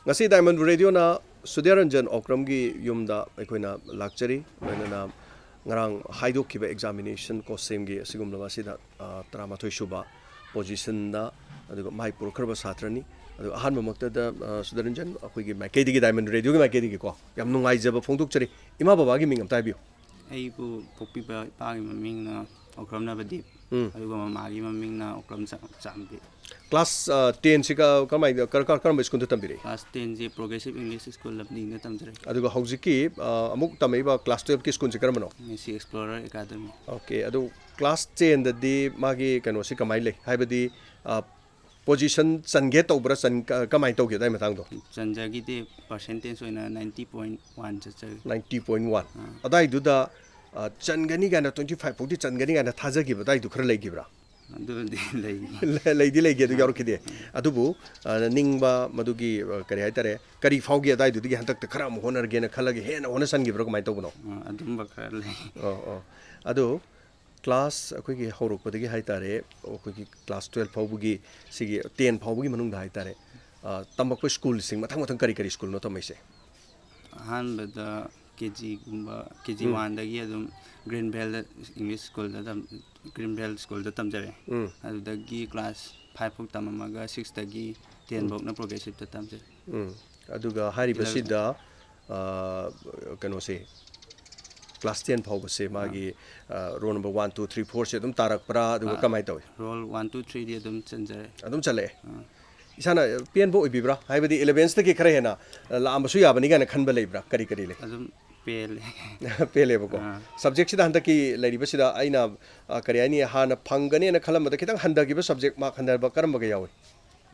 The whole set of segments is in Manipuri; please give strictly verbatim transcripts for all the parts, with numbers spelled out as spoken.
ꯉꯁꯤ ꯗꯥꯏꯃꯟ ꯔꯦꯗꯤꯑꯣꯅ ꯁꯨꯗ꯭ꯌꯔꯟꯖꯟ ꯑꯣꯀ꯭ꯔꯝꯒꯤ ꯌꯨꯝꯗ ꯑꯩꯈꯣꯏꯅ ꯂꯥꯛꯆꯔꯤ꯫ ꯂꯣꯏꯅꯅ ꯉꯔꯥꯡ ꯍꯥꯏꯗꯣꯛꯈꯤꯕ ꯑꯦꯛꯖꯥꯃꯤꯅꯦꯁꯟ ꯀꯣꯁꯦꯝꯒꯤ ꯑꯁꯤꯒꯨꯝꯂꯕ ꯑꯁꯤꯗ, ꯑ, ꯇꯔꯥꯃꯥꯊꯣꯏ ꯁꯨꯕ ꯄꯣꯖꯤꯁꯟꯗ, ꯑꯗꯨꯒ ꯃꯥꯏ ꯄꯨꯔꯛꯈ꯭ꯔꯕ ꯁꯥꯇ꯭ꯔꯅꯤ꯫ ꯑꯗꯨꯒ ꯑꯍꯥꯟꯕꯃꯛꯇꯗ, ꯑ, ꯁꯨꯗ꯭ꯌꯔꯟꯖꯟ, ꯑꯩꯈꯣꯏꯒꯤ ꯃꯥꯏꯀꯩꯗꯒꯤ, ꯗꯥꯏꯃꯟ ꯔꯦꯗꯤꯑꯣꯒꯤ ꯃꯥꯏꯀꯩꯗꯒꯤꯀꯣ, ꯌꯥꯝ ꯅꯨꯡꯉꯥꯏꯖꯕ ꯐꯣꯡꯗꯣꯛꯆꯔꯤ꯫ ꯏꯃꯥ ꯕꯕꯥꯒꯤ ꯃꯤꯡ ꯑꯝꯇ ꯍꯥꯏꯕꯤꯌꯨ꯫ ꯑꯩꯕꯨ ꯄꯣꯛꯄꯤꯕ ꯏꯄꯥꯒꯤ ꯃꯃꯤꯡꯅ ꯑꯣꯀ꯭ꯔꯝ ꯅꯕꯗꯤꯞ, ꯎꯝ꯫ ꯑꯗꯨꯒ ꯃꯃꯥꯒꯤ ꯃꯃꯤꯡꯅ ꯑꯣꯀ꯭ꯔꯝ ꯆꯥ-, ꯆꯥꯝꯕꯤ꯫ ꯀ꯭ꯂꯥꯁ, ꯑ, ꯇꯦꯟꯁꯤ ꯀ-, ꯀꯔꯝꯍꯥꯏꯅ, ꯀꯔ-, ꯀꯔ-, ꯀꯔꯝꯕ ꯁ꯭ꯀꯨꯜꯗ ꯇꯝꯕꯤꯔꯛꯏ? ꯀ꯭ꯂꯥꯁ ꯇꯦꯟꯁꯤ ꯄ꯭ꯔꯣꯒ꯭ꯔꯦꯁꯤꯞ ꯏꯪꯂꯤꯁ ꯁ꯭ꯀꯨꯜ ꯂꯝꯗꯤꯡꯗ ꯇꯝꯖꯔꯛꯏ꯫ ꯑꯗꯨꯒ ꯍꯧꯖꯤꯛꯀꯤ, ꯑ, ꯑꯃꯨꯛ ꯇꯝꯃꯛꯏꯕ ꯀ꯭ꯂꯥꯁ ꯇꯨꯌꯦꯜꯐꯀꯤ ꯁ꯭ꯀꯨꯜꯁꯤ ꯀꯔꯝꯕꯅꯣ? ꯃꯦꯁꯤ ꯑꯦꯛꯁꯄ꯭ꯂꯣꯔꯔ ꯑꯦꯀꯥꯗꯃꯤ꯫ ꯑꯣꯀꯦ, ꯑꯗꯨ ꯀ꯭ꯂꯥꯁ ꯇꯦꯟꯗꯗꯤ ꯃꯥꯒꯤ ꯀꯩꯅꯣꯁꯤ ꯀꯃꯥꯏꯅ ꯂꯩ? ꯍꯥꯏꯕꯗꯤ, ꯑ, ꯄꯣꯖꯤꯁꯟ ꯆꯟꯒꯦ ꯇꯧꯕ꯭ꯔꯥ, ꯆꯟ-, ꯀ-, ꯀꯃꯥꯏꯅ ꯇꯧꯒꯦ ꯑꯗꯨꯒꯤ ꯃꯇꯥꯡꯗꯣ? ꯆꯟꯖꯈꯤꯗꯦ, ꯄꯥꯔꯁꯦꯟꯇꯦꯖ ꯑꯣꯏꯅ ꯅꯥꯏꯟꯇꯤ ꯄꯣꯏꯟ ꯋꯥꯟ ꯆꯠꯆꯔꯤ꯫ Ninety point one. ꯑꯥ꯫ ꯑꯗꯥꯏꯗꯨꯗ, ꯑ, ꯆꯟꯒꯅꯤ ꯀꯥꯏꯅ, ꯇ꯭ꯋꯦꯟꯇꯤ ꯐꯥꯏꯚ ꯐꯥꯎꯗꯤ ꯆꯟꯒꯅꯤ ꯀꯥꯏꯅ ꯊꯥꯖꯈꯤꯕ ꯑꯗꯥꯏꯗꯨ ꯈꯔ ꯂꯩꯈꯤꯕ꯭ꯔꯥ? ꯑꯗꯨꯗꯤ ꯂꯩ꯫ ꯂꯩ-, ꯂꯩꯗꯤ ꯂꯩꯈꯤ, ꯑꯗꯨ ꯑꯥ꯫ ꯌꯥꯎꯔꯛꯈꯤꯗꯦ꯫ ꯑꯗꯨꯕꯨ, ꯑ, ꯅꯤꯡꯕ ꯃꯗꯨꯒꯤ, ꯑ, ꯀꯔꯤ ꯍꯥꯏꯇꯥꯔꯦ, ꯀꯔꯤ ꯐꯥꯎꯒꯦ ꯑꯗꯥꯏꯗꯨꯗꯒꯤ ꯍꯟꯗꯛꯇ ꯈꯔ ꯑꯃꯨꯛ ꯍꯣꯠꯅꯔꯒꯦꯅ ꯈꯜꯂꯒ ꯍꯦꯟꯅ ꯍꯣꯠꯅꯁꯟꯈꯤꯕ꯭ꯔꯥ, ꯀꯃꯥꯏꯅ ꯇꯧꯕꯅꯣ? ꯑꯥ, ꯑꯗꯨꯝꯕ ꯈꯔ ꯂꯩ꯫ ꯑꯣ, ꯑꯣ꯫ ꯑꯗꯨ ꯀ꯭ꯂꯥꯁ ꯑꯩꯈꯣꯏꯒꯤ ꯍꯧꯔꯛꯄꯗꯒꯤ ꯍꯥꯏꯇꯥꯔꯦ, ꯑꯩꯈꯣꯏꯒꯤ ꯀ꯭ꯂꯥꯁ ꯇꯨꯌꯦꯜꯐ ꯐꯥꯎꯕꯒꯤ, ꯁꯤꯒꯤ ꯇꯦꯟ ꯐꯥꯎꯕꯒꯤ ꯃꯅꯨꯡꯗ ꯍꯥꯏꯇꯥꯔꯦ, ꯑ, ꯇꯝꯃꯛꯄ ꯁ꯭ꯀꯨꯜꯁꯤꯡ ꯃꯊꯪ ꯃꯊꯪ ꯀꯔꯤ ꯀꯔꯤ ꯁ꯭ꯀꯨꯜꯅꯣ ꯇꯝꯃꯛꯏꯁꯦ? ꯑꯍꯥꯟꯕꯗ ꯀꯦ ꯖꯤꯒꯨꯝꯕ, ꯀꯦ ꯖꯤ ꯎꯝ꯫ ꯋꯥꯟꯗꯒꯤ ꯑꯗꯨꯝ ꯒ꯭ꯔꯤꯟ ꯚꯦꯜꯗ ꯏꯪꯂꯤꯁ ꯁ꯭ꯀꯨꯜꯗ ꯇꯝ-, ꯒ꯭ꯔꯤꯟ ꯚꯦꯜ ꯁ꯭ꯀꯨꯜꯗ ꯇꯝꯖꯔꯦ꯫ ꯎꯝ꯫ ꯑꯗꯨꯗꯒꯤ ꯀ꯭ꯂꯥꯁ ꯐꯥꯏꯚ ꯐꯥꯎ ꯇꯝꯃꯝꯃꯒ ꯁꯤꯛꯁꯇꯒꯤ ꯇꯦꯟ ꯎꯝ꯫ ꯐꯥꯎꯅ ꯄ꯭ꯔꯣꯒ꯭ꯔꯦꯁꯤꯞꯇ ꯇꯝꯖꯔꯦ꯫ ꯎꯝ꯫ ꯑꯗꯨꯒ ꯍꯥꯏꯔꯤꯕꯁꯤꯗ, ꯑ, ꯀꯩꯅꯣꯁꯦ, ꯀ꯭ꯂꯥꯁ ꯇꯦꯟ ꯐꯥꯎꯕꯁꯦ ꯑꯥ꯫ ꯃꯥꯒꯤ, ꯑ, roll number one, two, three, ꯐꯣꯔꯁꯦ ꯑꯗꯨꯝ ꯇꯥꯔꯛꯄ꯭ꯔꯥ? ꯑꯗꯨꯒ ꯑꯥ, ꯀꯃꯥꯏꯅ ꯇꯧꯏ? ꯔꯣꯜ ꯋꯥꯟ, ꯇꯨ, ꯊ꯭ꯔꯤꯗꯤ ꯑꯗꯨꯝ ꯆꯟꯖꯔꯦ꯫ ꯑꯗꯨꯝ ꯆꯜꯂꯛꯑꯦ꯫ ꯑꯥ꯫ ꯏꯁꯥꯅ ꯄꯦꯟꯕ ꯑꯣꯏꯕꯤꯕ꯭ꯔꯥ? ꯍꯥꯏꯕꯗꯤ ꯏꯂꯦꯚꯦꯟꯁꯇꯒꯤ ꯈꯔ ꯍꯦꯟꯅ ꯂꯥꯛꯑꯝꯕꯁꯨ ꯌꯥꯕꯅꯤ ꯀꯥꯏꯅ ꯈꯟꯕ ꯂꯩꯕ꯭ꯔꯥ? ꯀꯔꯤ ꯀꯔꯤ ꯂꯩ? ꯑꯗꯨꯝ ꯄꯦꯜꯂꯦ꯫ ꯄꯦꯜꯂꯦꯕꯀꯣ꯫ ꯑꯥ꯫ ꯁꯕꯖꯦꯛꯁꯤꯗ ꯍꯟꯗꯛꯀꯤ ꯂꯩꯔꯤꯕꯁꯤꯗ ꯑꯩꯅ, ꯑ, ꯀꯔꯤ ꯍꯥꯏꯅꯤ, ꯍꯥꯟꯅ ꯐꯪꯒꯅꯦꯅ ꯈꯜꯂꯝꯕꯗ ꯈꯤꯇꯪ ꯍꯟꯊꯈꯤꯕ ꯁꯕꯖꯦꯛ ꯃꯥꯔꯛ ꯍꯟꯊꯕ ꯀꯔꯝꯕꯒ ꯌꯥꯎꯏ?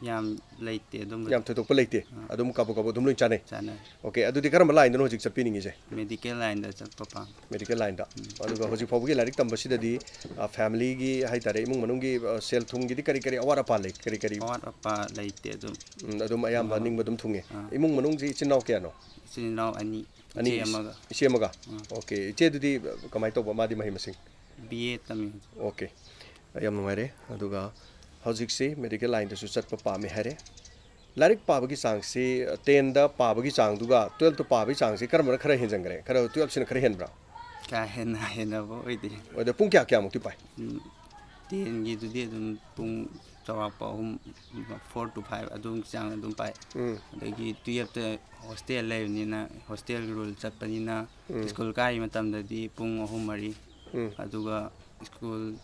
ꯌꯥꯝ ꯂꯩꯇꯦ ꯑꯗꯨꯝꯕꯗꯤ꯫ ꯌꯥꯝ ꯊꯣꯏꯗꯣꯛꯄ ꯂꯩꯇꯦ꯫ ꯑꯥ꯫ ꯑꯗꯨꯝ ꯀꯥꯕꯛ ꯀꯥꯕꯛ ꯑꯗꯨꯝ ꯂꯣꯏ ꯆꯥꯅꯩ꯫ ꯆꯥꯅꯩ꯫ ꯑꯣꯀꯦ, ꯑꯗꯨꯗꯤ ꯀꯔꯝꯕ ꯂꯥꯏꯟꯗꯅꯣ ꯍꯧꯖꯤꯛ ꯆꯠꯄꯤꯅꯤꯡꯉꯤꯁꯦ? ꯃꯦꯗꯤꯀꯦꯜ ꯂꯥꯏꯟꯗ ꯆꯠꯄ ꯄꯥꯝꯃꯤ꯫ ꯃꯦꯗꯤꯀꯦꯜ ꯂꯥꯏꯟꯗ꯫ ꯎꯝ꯫ ꯑꯗꯨꯒ ꯍꯧꯖꯤꯛ ꯐꯥꯎꯕꯒꯤ ꯂꯥꯏꯔꯤꯛ ꯇꯝꯕꯁꯤꯗꯗꯤ, ꯑ, ꯐꯦꯃꯤꯂꯤꯒꯤ ꯍꯥꯏꯇꯥꯔꯦ, ꯏꯃꯨꯡ ꯃꯅꯨꯡꯒꯤ, ꯑ, ꯁꯦꯜ ꯊꯨꯝꯒꯤꯗꯤ ꯀꯔꯤ ꯀꯔꯤ ꯑꯋꯥꯠ ꯑꯄꯥ ꯂꯩ? ꯀꯔꯤ ꯀꯔꯤ? ꯑꯋꯥꯠ ꯑꯄꯥ ꯂꯩꯇꯦ ꯑꯗꯨꯝ꯫ ꯎꯝ, ꯑꯗꯨꯝ ꯑꯌꯥꯝꯕ ꯑꯥ꯫ ꯅꯤꯡꯕ ꯑꯗꯨꯝ ꯊꯨꯡꯉꯦ꯫ ꯑꯥ꯫ ꯏꯃꯨꯡ ꯃꯅꯨꯡꯁꯤ ꯏꯆꯤꯟ ꯏꯅꯥꯎ ꯀꯌꯥꯅꯣ? ꯏꯆꯤꯟ ꯏꯅꯥꯎ ꯑꯅꯤ꯫ ꯑꯅꯤ, ꯏꯆꯦ ꯏꯆ-, ꯑꯃꯒ꯫ ꯏꯆꯦ ꯑꯃꯒ? ꯑꯥ꯫ ꯑꯣꯀꯦ, ꯏꯆꯦꯗꯨꯗꯤ ꯀꯃꯥꯏꯅ ꯇꯧꯕ? ꯃꯥꯗꯤ ꯃꯍꯩ ꯃꯁꯤꯡ? ꯕꯤ ꯑꯦ ꯇꯝꯃꯤ ꯍꯧꯖꯤꯛ꯫ ꯑꯣꯀꯦ꯫ ꯌꯥꯝ ꯅꯨꯡꯉꯥꯏꯔꯦ꯫ ꯑꯗꯨꯒ ꯍꯧꯖꯤꯛꯁꯤ ꯃꯦꯗꯤꯀꯦꯜ ꯂꯥꯏꯟꯗꯁꯨ ꯆꯠꯄ ꯄꯥꯝꯃꯦ ꯍꯥꯏꯔꯦ꯫ ꯂꯥꯏꯔꯤꯛ ꯄꯥꯕꯒꯤ ꯆꯥꯡꯁꯤ, ꯇꯦꯟꯗ ꯄꯥꯕꯒꯤ ꯆꯥꯡꯗꯨꯒ ꯇꯨꯌꯦꯜꯞꯇ ꯄꯥꯕꯒꯤ ꯆꯥꯡꯁꯤ ꯀꯔꯝꯕꯅ ꯈꯔ ꯍꯦꯟꯖꯟꯈ꯭ꯔꯦ? ꯈꯔ ꯇꯨꯌꯦꯜꯞꯁꯤꯅ ꯈꯔ ꯍꯦꯟꯕ꯭ꯔꯥ? ꯀꯥ ꯍꯦꯟꯅ ꯍꯦꯟꯅꯕ ꯑꯣꯏꯗꯦ꯫ ꯑꯗꯣ ꯄꯨꯡ ꯀꯌꯥ ꯀꯌꯥꯃꯨꯛꯇꯤ ꯄꯥꯏ? ꯎꯝ, ꯇꯦꯟꯒꯤꯗꯨꯗꯤ ꯑꯗꯨꯝ ꯄꯨꯡ ꯆꯥꯎꯔꯥꯛꯄ ꯑꯍꯨꯝ, four to five ꯑꯗꯨꯝ ꯆꯥꯡ ꯑꯗꯨꯝ ꯄꯥꯏ꯫ ꯎꯝ꯫ ꯑꯗꯒꯤ ꯇꯨꯌꯦꯜꯞꯇ ꯍꯣꯁꯇꯦꯜ ꯂꯩꯕꯅꯤꯅ, ꯍꯣꯁꯇꯦꯜꯒꯤ ꯔꯨꯜ ꯆꯠꯄꯅꯤꯅ, ꯎꯝ꯫ ꯁ꯭ꯀꯨꯜ ꯀꯥꯔꯤ ꯃꯇꯝꯗꯗꯤ ꯄꯨꯡ ꯑꯍꯨꯝ ꯃꯔꯤ, ꯎꯝ꯫ ꯑꯗꯨꯒ ꯁ꯭ꯀꯨꯜ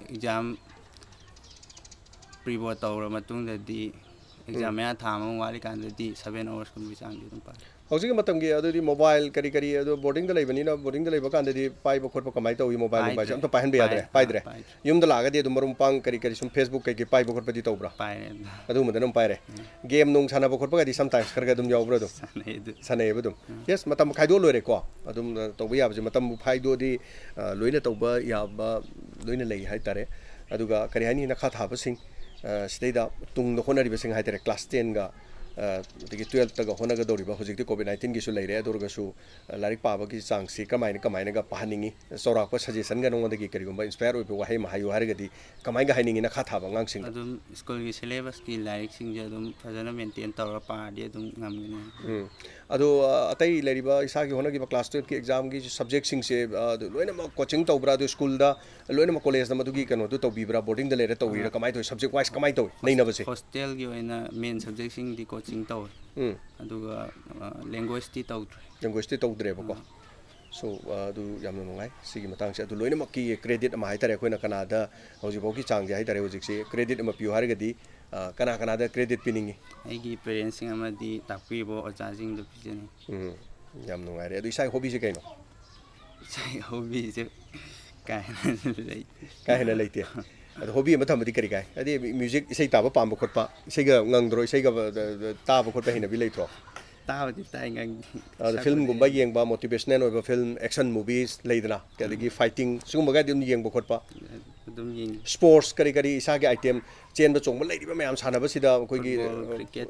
ꯑꯦꯛꯖꯥꯝ ꯄ꯭ꯔꯤꯕꯣꯠ ꯇꯧꯔ ꯃꯇꯨꯡꯗꯗꯤ, ꯑꯦꯛꯖꯥꯝ ꯎꯝ꯫ ꯃꯌꯥ ꯊꯥ ꯑꯃ ꯋꯥꯠꯂꯤꯀꯥꯟꯗꯗꯤ seven hours ꯀꯨꯝꯕꯒꯤ ꯆꯥꯡꯗꯤ ꯑꯗꯨꯝ ꯄꯥꯏ꯫ ꯍꯧꯖꯤꯛꯀꯤ ꯃꯇꯝꯒꯤ ꯑꯗꯨꯗꯤ ꯃꯣꯕꯥꯏꯜ ꯀꯔꯤ ꯀꯔꯤ, ꯑꯗꯣ ꯕꯣꯔꯗꯤꯡꯗ ꯂꯩꯕꯅꯤꯅ, ꯕꯣꯔꯗꯤꯡꯗ ꯂꯩꯕ ꯀꯥꯟꯗꯗꯤ ꯄꯥꯏꯕ ꯈꯣꯠꯄ ꯀꯃꯥꯏꯅ ꯇꯧꯏ? ꯃꯣꯕꯥꯏꯜ ꯅꯨꯡꯕꯥꯏꯜꯁꯦ ꯄꯥꯏꯗ꯭ꯔꯦ꯫ ꯑꯝꯇ ꯄꯥꯏꯍꯟꯕ ꯌꯥꯗ꯭ꯔꯦ? ꯄꯥꯏ-, ꯄꯥꯏꯗ꯭ꯔꯦ? ꯄꯥꯏꯗ꯭ꯔꯦ꯫ ꯌꯨꯝꯗ ꯂꯥꯛꯑꯒꯗꯤ ꯑꯗꯨꯝ ꯃꯔꯨꯞ ꯃꯄꯥꯡ ꯀꯔꯤ ꯀꯔꯤ ꯁꯨꯝ Facebook ꯀꯩꯀꯩ ꯄꯥꯏꯕ ꯈꯣꯠꯄꯗꯤ ꯇꯧꯕ꯭ꯔꯥ? ꯄꯥꯏꯔꯦ ꯑꯗꯨꯝ꯫ ꯑꯗꯨꯒꯨꯝꯕꯗ ꯑꯗꯨꯝ ꯄꯥꯏꯔꯦ? ꯎꯝ꯫ ꯒꯦꯝ ꯅꯨꯡ ꯁꯥꯟꯅꯕ ꯈꯣꯠꯄꯒꯗꯤ sometimes ꯈꯔ ꯈꯔ ꯑꯗꯨꯝ ꯌꯥꯎꯕ꯭ꯔꯥ ꯑꯗꯨꯝ? ꯁꯥꯟꯅꯩ ꯑꯗꯨ꯫ ꯁꯥꯟꯅꯩꯌꯦꯕ ꯑꯗꯨꯝ? ꯌꯦꯁ, ꯃꯇꯝ ꯈꯥꯏꯗꯣꯛꯑ ꯂꯣꯏꯔꯦꯀꯣ꯫ ꯑꯗꯨꯝ, ꯑ, ꯇꯧꯕ ꯌꯥꯕꯁꯦ ꯃꯇꯝꯕꯨ ꯈꯥꯏꯗꯣꯛꯑꯗꯤ, ꯑ, ꯂꯣꯏꯅ ꯇꯧꯕ ꯌꯥꯕ ꯂꯣꯏꯅ ꯂꯩ ꯍꯥꯏꯇꯥꯔꯦ꯫ ꯑꯗꯨꯒ ꯀꯔꯤ ꯍꯥꯏꯅꯤ, ꯅꯈꯥ ꯊꯥꯕꯁꯤꯡ, ꯑ, ꯁꯤꯗꯩꯗ ꯇꯨꯡꯗ ꯍꯣꯠꯅꯔꯤꯕꯁꯤꯡ ꯍꯥꯏꯇꯥꯔꯦ, class ten-ꯒ, ꯑ, ꯑꯗꯒꯤ twelve-ꯇꯒ ꯍꯣꯠꯅꯒꯗꯧꯔꯤꯕ, ꯍꯧꯖꯤꯛꯇꯤ COVID nineteen-ꯒꯤꯁꯨ ꯂꯩꯔꯦ꯫ ꯑꯗꯨ ꯑꯣꯏꯔꯒꯁꯨ, ꯑ, ꯂꯥꯏꯔꯤꯛ ꯄꯥꯕꯒꯤ ꯆꯥꯡꯁꯤ ꯀꯃꯥꯏꯅ, ꯀꯃꯥꯏꯅꯒ ꯄꯥꯍꯟꯅꯤꯡꯉꯤ? ꯆꯥꯎꯔꯥꯛꯄ suggestion-ꯒ ꯅꯉꯣꯟꯗꯒꯤ ꯀꯔꯤꯒꯨꯝꯕ inspire ꯑꯣꯏꯕ ꯋꯥꯍꯩ ꯑꯃ ꯍꯥꯏꯌꯨ ꯍꯥꯏꯔꯒꯗꯤ ꯀꯃꯥꯏꯅꯒ ꯍꯥꯏꯅꯤꯡꯉꯤ ꯅꯈꯥ ꯊꯥꯕ ꯑꯉꯥꯡꯁꯤꯡꯗ? ꯑꯗꯨꯝ ꯁ꯭ꯀꯨꯜꯒꯤ syllabus-ꯀꯤ ꯂꯥꯏꯔꯤꯛꯁꯤꯡꯁꯦ ꯑꯗꯨꯝ ꯐꯖꯅ maintain ꯇꯧꯔ ꯄꯥꯔꯗꯤ ꯑꯗꯨꯝ ꯉꯝꯒꯅꯤ꯫ ꯎꯝ꯫ ꯑꯗꯣ, ꯑ, ꯑꯇꯩ ꯂꯩꯔꯤꯕ ꯏꯁꯥꯒꯤ ꯍꯣꯠꯅꯈꯤꯕ class twelve-ꯀꯤ exam-ꯒꯤ subject-ꯁꯤꯡꯁꯦ, ꯑ, ꯑꯗꯨ ꯂꯣꯏꯅꯃꯛ coaching ꯇꯧꯕ꯭ꯔꯥ? ꯑꯗꯨ ꯁ꯭ꯀꯨꯜꯗ ꯂꯣꯏꯅꯃꯛ, ꯀꯣꯂꯦꯖꯇ ꯃꯗꯨꯒꯤ ꯀꯩꯅꯣꯗꯨ ꯇꯧꯕꯤꯕ꯭ꯔꯥ? Boarding-ꯗ ꯂꯩꯔ ꯇꯧꯕꯤꯔꯥ? ꯑ, ꯀꯃꯥꯏꯅ ꯇꯧꯋꯤ? Subject wise ꯀꯃꯥꯏꯅ ꯇꯧꯋꯤ ꯅꯩꯅꯕꯁꯦ? Hostel-ꯒꯤ ꯑꯣꯏꯅ main subject-ꯁꯤꯡꯗꯤ coaching ꯇꯧꯋꯦ꯫ ꯎꯝ꯫ ꯑꯗꯨꯒ, ꯑ, language-ꯇꯤ ꯇꯧꯗ꯭ꯔꯦ꯫ Language-ꯇꯤ ꯇꯧꯗ꯭ꯔꯦꯕꯀꯣ꯫ ꯑ꯫ So, ꯑ, ꯑꯗꯨ ꯌꯥꯝꯅ ꯅꯨꯡꯉꯥꯏ ꯁꯤꯒꯤ ꯃꯇꯥꯡꯁꯦ꯫ ꯑꯗꯨ ꯂꯣꯏꯅꯃꯛꯀꯤ credit ꯑꯃ ꯍꯥꯏꯇꯥꯔꯦ, ꯑꯩꯈꯣꯏꯅ ꯀꯅꯥꯗ ꯍꯧꯖꯤꯛꯐꯥꯎꯒꯤ ꯆꯥꯡꯁꯦ ꯍꯥꯏꯇꯥꯔꯦ, ꯍꯧꯖꯤꯛꯁꯦ credit ꯑꯃ ꯄꯤꯌꯨ ꯍꯥꯏꯔꯒꯗꯤ, ꯑ, ꯀꯅꯥ ꯀꯅꯥꯗ credit ꯄꯤꯅꯤꯡꯉꯤ? ꯑꯩꯒꯤ parents-ꯁꯤꯡ ꯑꯃꯗꯤ ꯇꯥꯛꯄꯤꯔꯤꯕ ꯑꯣꯖꯥꯁꯤꯡꯗ ꯄꯤꯖꯅꯤꯡꯉꯤ꯫ ꯎꯝ, ꯌꯥꯝ ꯅꯨꯡꯉꯥꯏꯔꯦ꯫ ꯑꯗꯨ ꯏꯁꯥꯒꯤ hobby-ꯁꯦ ꯀꯩꯅꯣ? ꯏꯁꯥꯒꯤ hobby-ꯁꯦ ꯀꯥ ꯍꯦꯟꯅ ꯂꯩ꯫ ꯀꯥ ꯍꯦꯟꯅ ꯂꯩꯇꯦ꯫ ꯑꯗꯣ hobby ꯑꯃ ꯊꯝꯕꯗꯤ ꯀꯔꯤ ꯀꯥꯏ? ꯍꯥꯏꯗꯤ music, ꯏꯁꯩ ꯇꯥꯕ ꯄꯥꯝꯕ ꯈꯣꯠꯄ, ꯏꯁꯩꯒ ꯉꯪꯗ꯭ꯔꯣ? ꯏꯁꯩꯒ, ꯑ, ꯑ, ꯇꯥꯕ ꯈꯣꯠꯄ ꯍꯩꯅꯕꯤ ꯂꯩꯇ꯭ꯔꯣ? ꯇꯥꯕꯗꯤ ꯇꯥꯏ, ꯉꯪ-, ꯑꯗꯣ ꯁꯛꯄꯗꯤ film-ꯒꯨꯝꯕ ꯍꯩ-, ꯌꯦꯡꯕ, motivational ꯑꯣꯏꯕ film, action movies ꯂꯩꯗꯅ, ꯑꯗꯒꯤ fighting, ꯁꯤꯒꯨꯝꯕꯒꯗꯤ ꯑꯗꯨꯝ ꯌꯦꯡꯕ ꯈꯣꯠꯄ? ꯑꯗꯨꯝ ꯌꯦꯡꯉꯤ꯫ Sports ꯀꯔꯤ ꯀꯔꯤ ꯏꯁꯥꯒꯤ item, ꯆꯦꯟꯕ ꯆꯣꯡꯕ ꯂꯩꯔꯤꯕ ꯃꯌꯥꯝ ꯁꯥꯟꯅꯕꯁꯤꯗ ꯑꯩꯈꯣꯏꯒꯤ, Football, ꯑ, cricket꯫